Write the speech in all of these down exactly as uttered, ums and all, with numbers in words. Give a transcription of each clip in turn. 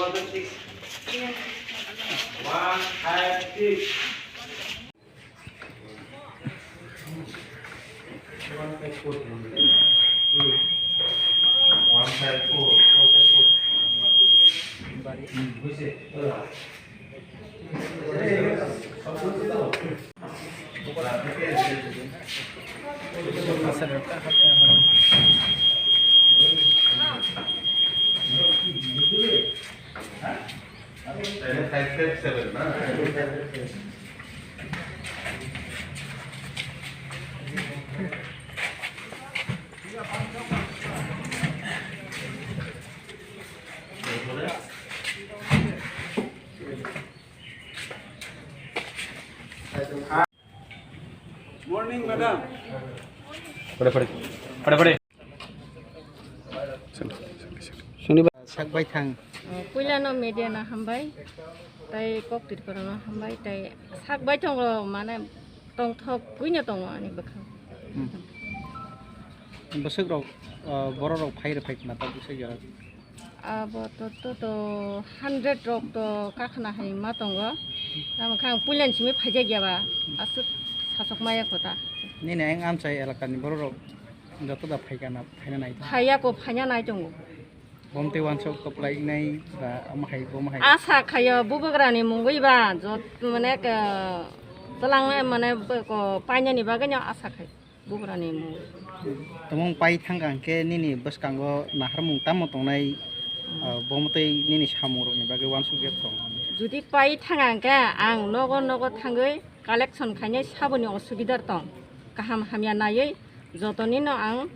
One five six. One five four. Hmm. One five four. One five four. Hmm, buise. Morning, madam. Pare, pare. Pare, pare. Sunibar sak baithang. Puila no media no hambai, tai kok tirkora no hambai, tai sak baithang ro mane tongthok kuino tongo ani bwkhang. Hmm. Bwswk rok, ah, borok rok phai rw phai khna ta bwswk jora. Abo to, to, to hundred rok to kakhna hai ma tongo. Tamo khe ang puilan simi phaijak ya ba. Aswk sasok maya kota. Nini ang amchai elakani borok rok joto da phaikana, phaina nai. Phaiya ko, phaina nai tongo. Bomtwi wansok koplai nai ba omo hai, bomo hai. Asa khayo bubagrani mungwi ba jot mane ke tlangnai mane ko painani bagwi no asa khayo. Bugrani mung. Tongmung pai thangkha hwnkhe nini bwskango naharmung tamo tongnai, hmm, ah, bo mwtwi nini samungrokni bagwi uansukjak tong. Jodi pai thangkha hwnkhe ang nogo nogo thangwi collection khainai saboni osubidar tong. Kaham hamya naiwi jotonino ang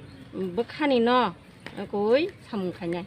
bwkhanino koi samung khainai.